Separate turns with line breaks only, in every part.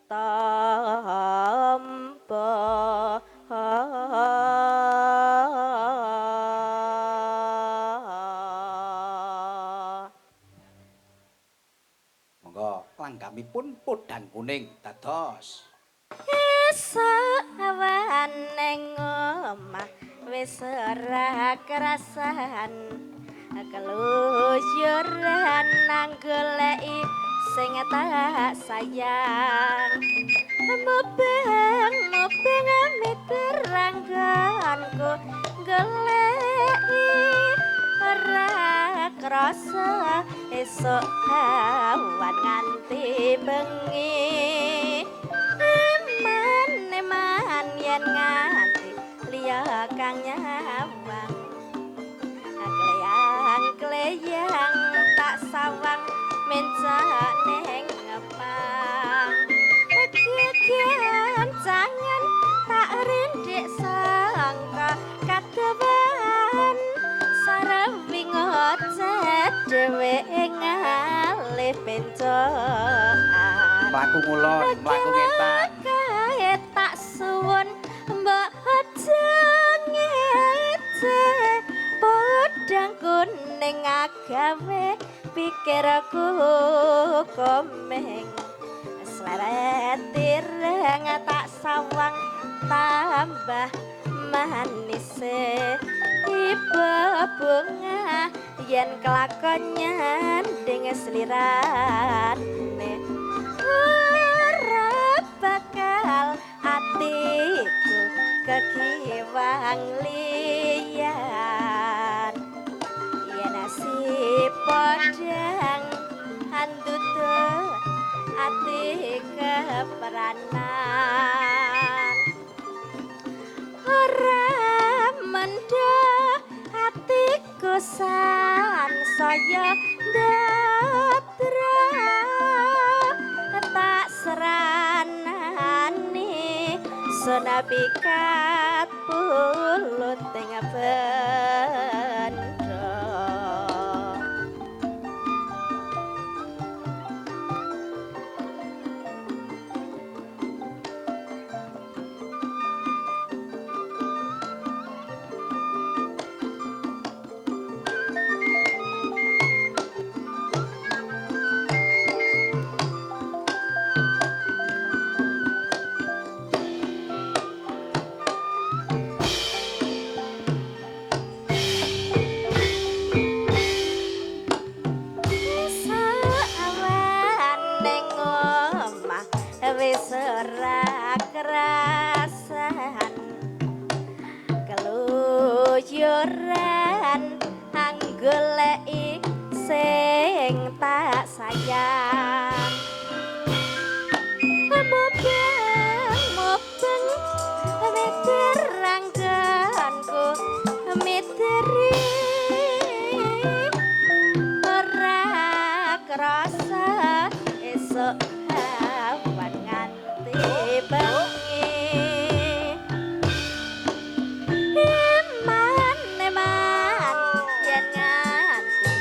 Tampa.
Monggo langgamipun podang kuning dados
Esuk awan ning omah wis ora kerasan, keluyuran nang goleki sing tak sayang. Mubeng mubeng miteranggonku goleki ora krasa, esuk awan nganti bengi. Eman eman yen nganti liya kang nyawang, kleyang kleyang tak sawang mencak ning ngepang. Kegian jangan tak rindik sangka kadewan, sarewi ngoceh dhewe ngalih pencokan.
Mlaku ngulon, mlaku ngetan.
Kae tak suwun mbok aja ngece, podang kuning agawe pikirku komeng. Sleret ireng tak sawang tambah manise, iba bunga yen kelakon nyanding slirane. Ora bakal atiku kekiwang liyan, yen si podang anduto ati keperanan. Ora mendha atiku sansaya ndatra, tak seranani sunabikat pulut ing bendha. Wis ora kerasan, keluyuran anggoleki sing tak sayang. Mubeng mubeng miteranggonku miteri, ora krasa esuk awan nganti bengi. Eman eman yen nganti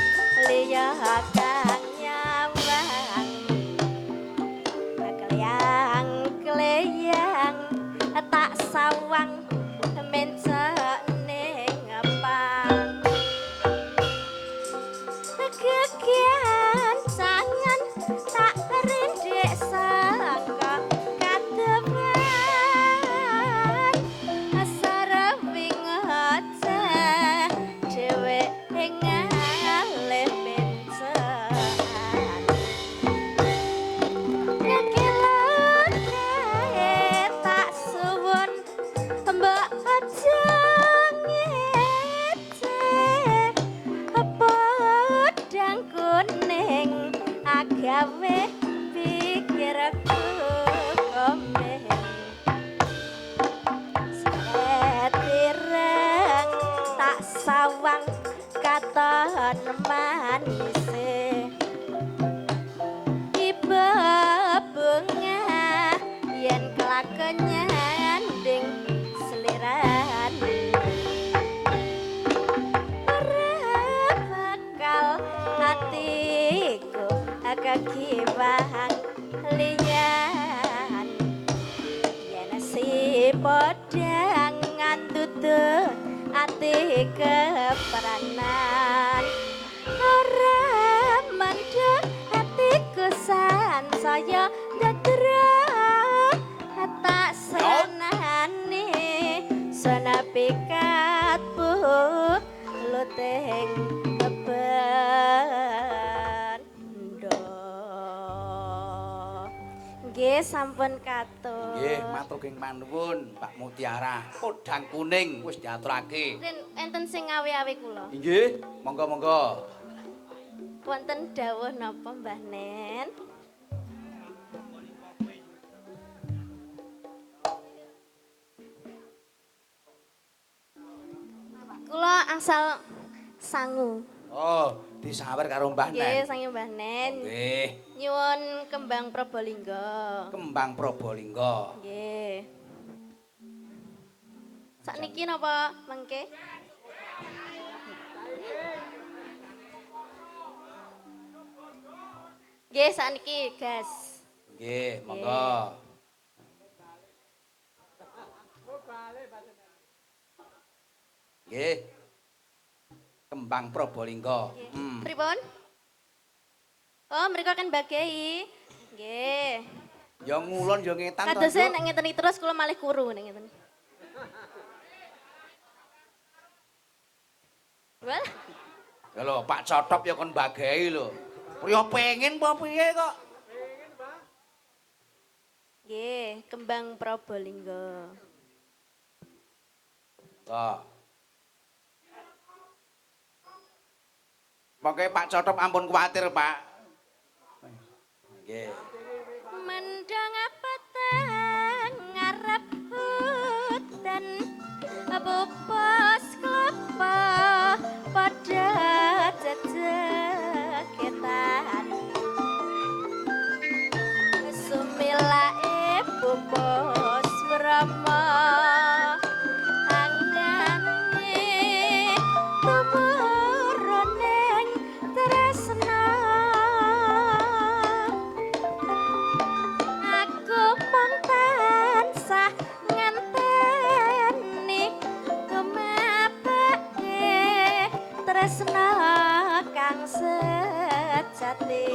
liya kang nyawang, kleyang kleyang tak sawang mencak ning ngepang. Kegian jangan tak rindik saka kademan, sarewi ngoceh dhewe ngalih pencean. Ngekilo Podang ngandutut ati kepranan. Ora mendhet atiku sansaya ndadra tak senane senapikat luteng bendo. Nggih sampun katur.
Nggih, matur keng panuwun Mbak Mutiara. Podang kuning wis diaturake.
Enten sing ngawe-awe kula.
Nggih, monggo-monggo.
Wonten dawuh napa Mbah Nen? Kula asal sangu.
Oh, disawer karo Mbah Nen.
Nggih, sange Mbah Nen.
Nggih.
Nyuwun kembang Probolinggo.
Kembang Probolinggo.
Nggih. Sakniki napa mengke? Nggih, sakniki gas.
Nggih, monggo. Nggih. Kembang Probolinggo.
Pripun? Oh, mriko kan bagehi. Nggih.
Ya ngulon ya ngetan to.
Kadose nek ngeten iki terus kula malih kuru nek ngeten. Wah.
Ya lho, Pak Cotop ya kon bagehi lho. Priyo pengen apa piye kok?
Pengen, Pak.
Nggih, kembang Probolinggo.
Toh. Pokoke Pak Cotop ampun kuwatir, Pak. Nggih.
Mendang peteng ngarep udan pupus klepa padha jejeketan. Sumilake pupus brama angane tumurun ning tresna. Aku mung tansah ngenteni tumapake tresna kang sejati.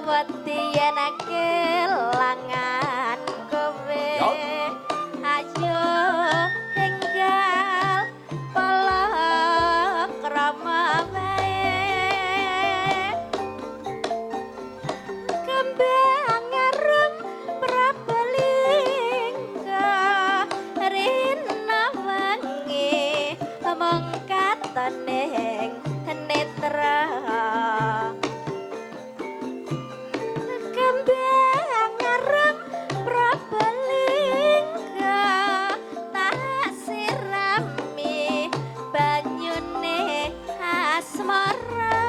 Wedi yen kelangan kowe, ayo enggal palakrama wae. Kembang arum Probolinggo rina wengi mung katon ing netra. Kembang arum Probolinggo tak sirami banyune asmara.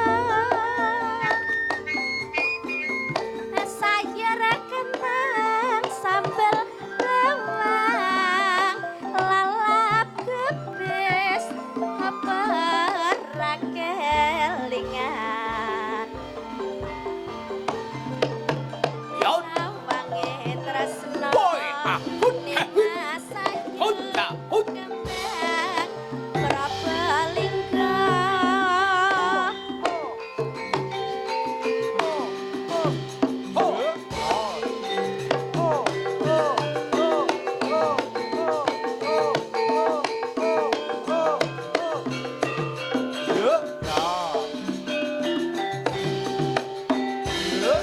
Sayur kentang sambel bawang lalap gebis apa ora kelingan.
Yo.
Sawange tresna
Woi, ah, hut, eh, hut.
Nimas ayu
Hut, ta, hut.
Kembang Probolinggo.
Ho. Yo.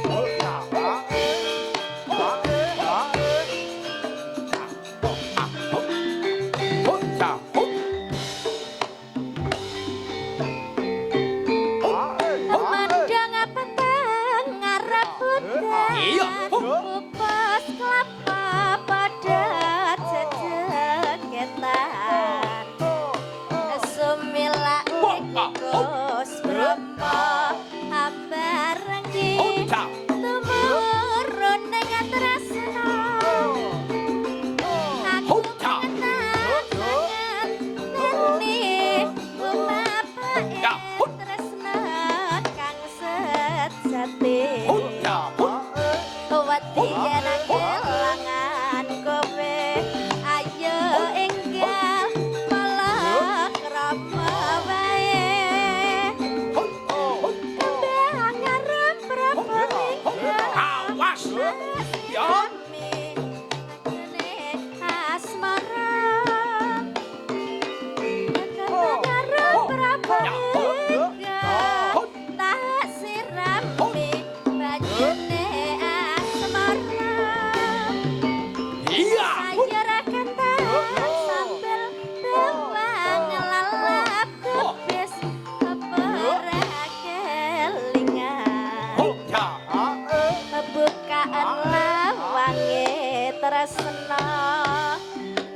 Ho, ta, ho, ho. Ho, ta, ho.
Mendang peteng ngarep udan.
Iya.
Pupus kelapa padha jejeketan. Sumilake kukus brama abarengi
Ho, ta.
tumurun ing tresna. Wedi yen kelangan kowe. Ayo enggal palakrama wae. Kembang arum Prabalingga.
Awas. Ya.
Asmara. Kembang arum Prabalingga. Tak sirami banyune asmara.
Iya.
Sayur kentang sambel bawang lalap kubis ora kelingan.
Ya.
Bukaan lawange tresna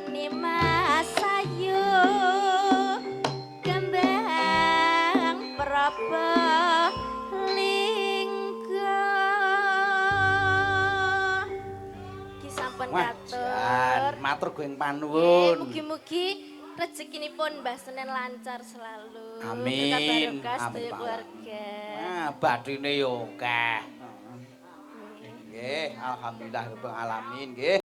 Nimas Ayu kembang Prabalingga. Ki sampun
Wah,
katur.
jan, matur guing
Nggih,
panuwun.
mugi-mugi rezekinipun Mbah Senen lancar selalu.
Amin.
Berkah barokah
Amin,
sedaya
Pak.
keluarga.
Nah, bathine yo akeh. Nggih, alhamdulillah rabbil alamin nggih.